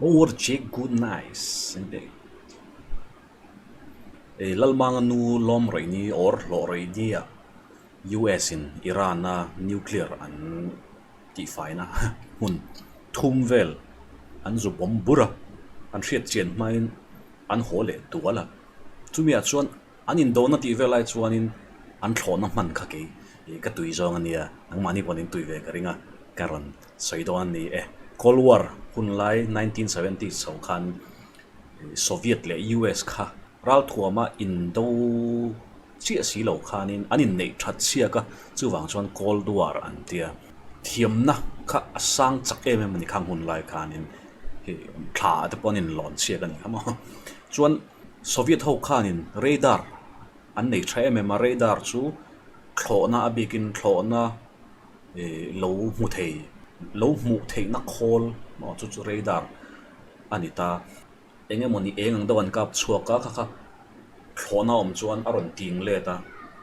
Oh what a check good nice an ti. Ei Lalmanga nu lawm rawih ni or hlawh rawih ni ah US in Iran a nuclear an tihfaina hmun thum vel an zu bawm bur a, an hriat chian hmain an haw leh tual a. Chumi ah chuan an indona tih vel lai chuanin an thlawhna hman kha kei ka tui zawng a nia, nangmahni pawh nin tui ve ka ring a, ka rawn sawi dawn a ni e. Cold War hun lai 1970s chho khan Soviet leh US kha ralthuama indo chiah si lo khanin an inneih that chhiak a, chuvang chuan Cold War an tia. Thiamna kha a sang chak em em a ni khang hun lai khanin hei thla ah te pawh an inlawn chhiak a ni kha maw. Chuan Soviet ho khanin radar an nei tha em em a, radar chu thlawhna a bikin thlawhna ih lo hmu thei lo hmuh theihna khawl maw chu chu radar a ni ta. Eng emaw ni eng ang deuh an kap chhuak a, kha kha thlawhna awm chuan a rawn ting let a,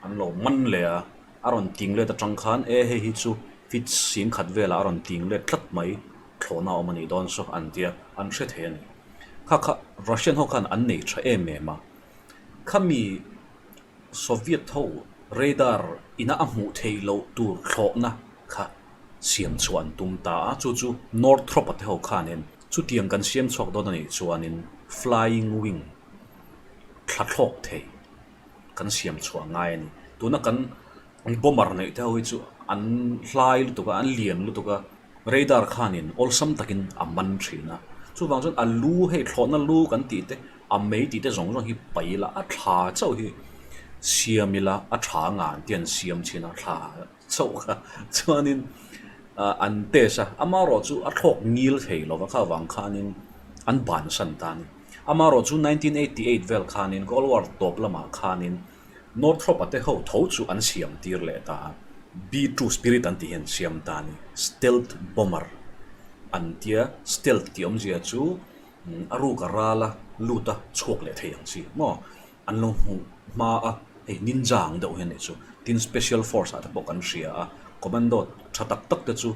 an lo man leh a, a rawn ting let atang khan e hei hi chu fit sing khat velah a rawn ting let tlat mai thlawhna awm a nih dawn saw an tia, an hre thei a ni. Kha kha Russian ho khan an nei tha em em a, khami Soviet ho radar ina a hmuh theih loh tur thlawhna kha siam chhuah an tum ta a, chu chu Northrop-a te ho khanin chutiang kan siam chhuak dawn a nih chuanin flying wing thla thlawk thei kan siam chhuah ngai a ni. Tuna kan bomber neih te ho hi chu an hlai lutuk a, an lian lutuk a, radar khanin awlsam takin a man thin a. Chuvang chuan a lu hei thlawhna lu kan tih te, a mei tih te zawng zawng hi paih ila a thla chauh hi siam ila a tha ngan te an siam thin a thla. Chauh kha chuanin an test a, amaherawhchu a thlawk ngil thei lo va kha avang khanin an bansan ta a ni. Amaherawhchu 1988 vel khanin Cold War tawp lamah khanin Northrop-a te ho tho chu an siam tir leh ta a, B-2 Spirit an tih hi an siam ta a ni. Stealth bomber an tia, stealth tih awmzia chu a ruk a ral a, lut a chhuak leh thei ang chi maw? An lo hmuh hma a, hei ninja ang deuh hian nih chu. Tin, special force ah te pawh kan hria a, commando tha tak tak te chu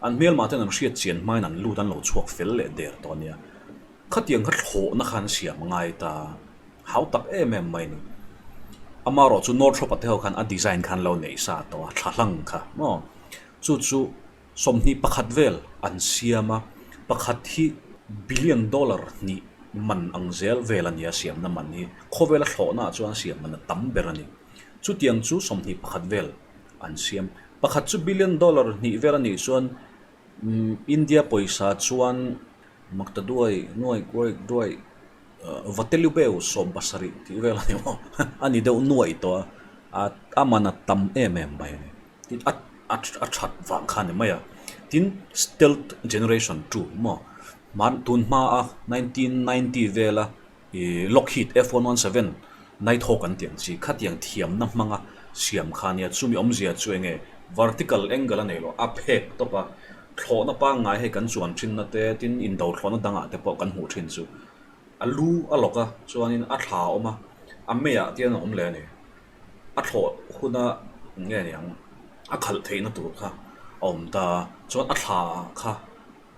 an hmelmah ten an hriat chian hmain an lut an lo chhuak fel leh der tawh a nia. Khatiang kha thlawhna kha an siam ngai ta hau tak em em mai ni. Amaherawh chu Northrop-a te ho khan a design khan lo neih sa tawh a, thla hlang kha maw. Chu chu 21 vel an siam a, pakhat hi billion dollar hnih man ang zel vel a ni a siamna man hi. Khawvela thlawhnaah chuan siam man a tam ber a ni. Chutiang chu 21 vel an siam. Pakhat chu billion dollar hnih vel a nih chuan India pawisa chuan Maktaduai, Nuai, Kuai, Duai, Vatelubeu 70 tih vel a ni maw? A ni deuh nuaih tawh a, a man a tam em em mai a ni. Tin a a a that vang kha a ni mai a. Tin stealth generation two maw hman tun hma a 1990 vela ih Lockheed F117 Nighthawk an tih ang chi khatiang thiamna hmanga siam kha a nia. Chumi awmzia chu eng nge vertical angle a nei lo a phek tawp a thlawhna pangngai hei kan chuan thinna te tin indo thlawhna dangah te pawh kan hmuh thin chu a lu a lawk a chuanin a thla a awm a a meiah te hian a awm leh a ni. A thlawh huna nge niang a khalh theihna tur kha a awm ta a, chuan a thla kha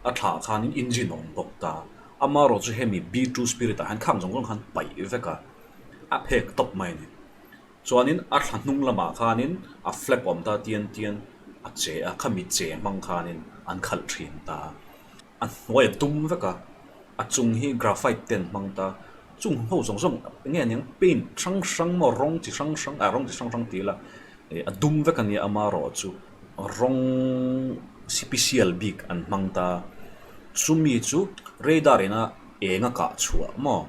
a thla khanin engine a awm bawk ta. Amaherawh chu hemi B-2 Spirit ah hian khang zawng zawng khan paih vek a, a phek tawp mai a ni. Chuanin a thla hnung lamah khanin a flap awm ta tian tian a che a, khami che hmang khanin an khalh thin ta. A hnuai a dum vek a, a chung hi graphite te an hmang ta, chung ho zawng zawng eng nge aniang paint hrang hrang maw rawng chi hrang hrang ah rawng chi hrang hrang tih ila ih a dum vek a nia amaherawh chu rawng sipisial bik an hmang ta, chumi chu radar ina eng a kah chhuah maw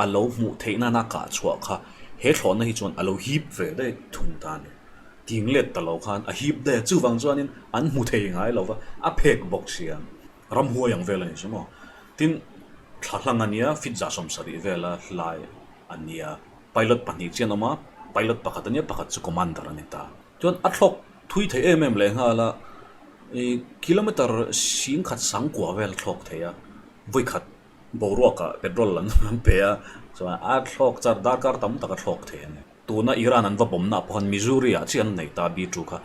a lo hmuh theih nana kah chhuah kha he thlawhna hi chuan a lo hip ve daih thung ta a ni. Ting let ta lo khan a hip daih a, chuvang chuanin an hmu thei ngai lo va, a phek bawk sia. Ramhuai ang vel a ni chu maw. Tin, thla hlang a nia, fit 70 vela hlai a nia. Pilot pahnih chian a awm a, pilot pakhat a nia, pakhat chu commander a ni ta. Chuan a thlawk thui thei em em leh nghal a, ih kilometer 10,009 vel a thlawk thei a, vawikhat boruakah petrol an pe a, chuan a thlawk char darkar tam tak a thlawk thei a ni. Tuna Iran an va bawmna pawh khan Missouri ah chiah an nei ta B-2 kha.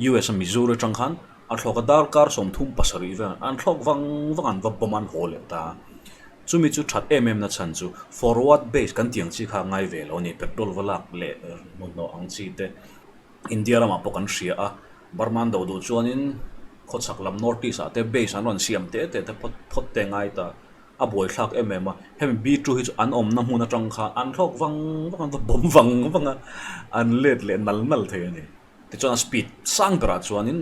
US a Missouri atang khan a thlawk a darkar 37 vel an thlawk vang vang an va bawm an haw leh ta. Chumi chu that em em na chhan chu forward base kan tih ang chi kha a ngai ve lo a ni, petrol va lak leh hmuhnawh ang chi te India ramah pawh kan hria a, Burma an do duh chuanin khawchhak lam North East ah te base an rawn siam te te te phawt phawt te ngai ta a buaithlak em em a, hemi B2 hi chu an awmna hmun atang khan an thlawk vang vang a, an va bawm vang vang a, an let leh nal nal thei a ni. Tichuan a speed sang berah chuanin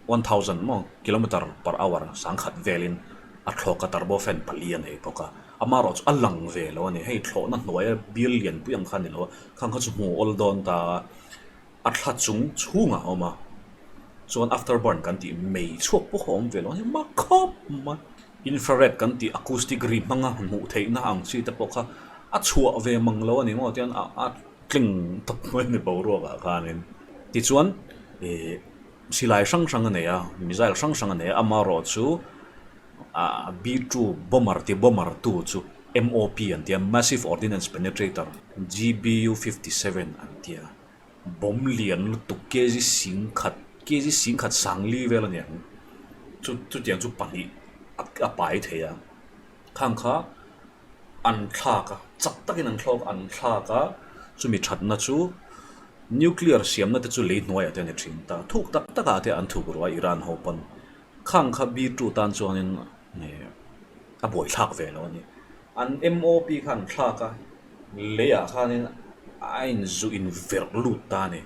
1000 maw kilometer per hour sangkhat velin a thlawk a turbo fan pali a nei bawk a, amaherawh chu a lang ve lo a ni, hei thlawhna hnuaia bial lianpui ang kha a ni lo a, khang kha chu hmu awl dawn ta a, a thla chung chhungah a awm a, chuan after burn kan tih mei chhuak pawh a awm ve lo a ni mak khawp mai. Infrared kan tih acoustic ri hmanga hmuh theihna ang chi te pawh kha a chhuah ve mang lo a ni maw tian a tling tawp mai a ni boruakah khanin. Tichuan ih silai hrang hrang a nei a, missile hrang hrang a nei a, amaherawh chu ah B-2 bomber ti bomber tu chu MOP an ti a, Massive Ordnance Penetrator, GBU 57 an ti a, bomb lian lutuk kg singkhat kg singkhat sangli vel a ni ang chu chutiang chu pahnih a pai thei a, khang kha an thlak a, chak takin an thlawk an thlak a, chumi thatna chu nuclear siamna te chu lei hnuaiah te a ni thin ta, thuk tak takah te an thuk ruah a Iran ho pawn khang kha B2 tan chuanin a buaithlak ve lo a ni. An MOP kha an thlak a, leiah khanin a inzuh inverh lut ta a ni.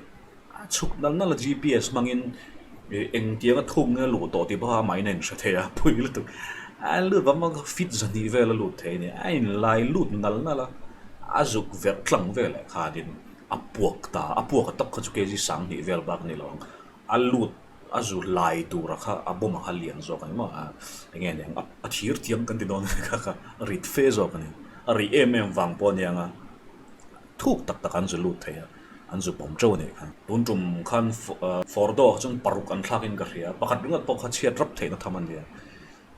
A chhuk nal nal a GPS hmangin engtianga thuk nge a luh tawh tih pawh kha amahin a inhre thei a, pui lutuk. A lut vang vang kha feet zahnih vel a lut thei a ni. A inlai lut nal nal a, a zuk verh tlang veleh khanin a puak ta a, a puak a tak kha chu kg sanghnih vel bak a ni lo ang. A lut a zu lai tura kha a bawm a kha lian zawk a ni maw? Eng nge niang a thir thiam kan ti dawn kha kha a rit fe zawk a ni. A rih em em vang pawh a niang a, thuk tak tak an zu lut thei a, an zu pawm teuh a nih kha. Tun tum khan Fordo ah chuan paruk an thlak in ka hria, pakhat ringawt pawh kha chhiat rap theihna tham a nia.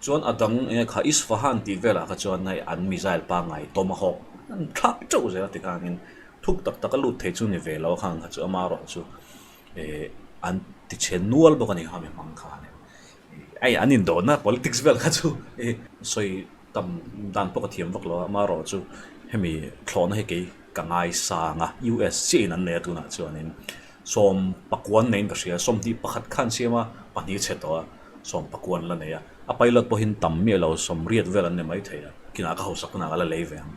Chuan a dang eng nge kha Isfahan tih velah kha chuan hei an missile pangngai Tomahawk an thlak teuh zel a tikhanin thuk tak tak a lut thei chu ni ve lo a khang kha chu amaherawh chu eh an ti chhe nual bawk a ni kha mi hmang khan eh an indawhna politics vel kha chu eh sawi tam dan pawh ka thiam vak lo a amaherawh chu hemi thlawhna hi kei ka ngaisang a US chiah in an nei a tunah chuanin sawm pakuan neiin ka hria sawmhnih pakhat khan siam a pahnih chhe tawh a sawm pakuan la nei a a pilot pawhin tam miah lo sawmriat vel an ni maithei a kinah ka hausak hunah ka la lei ve ang.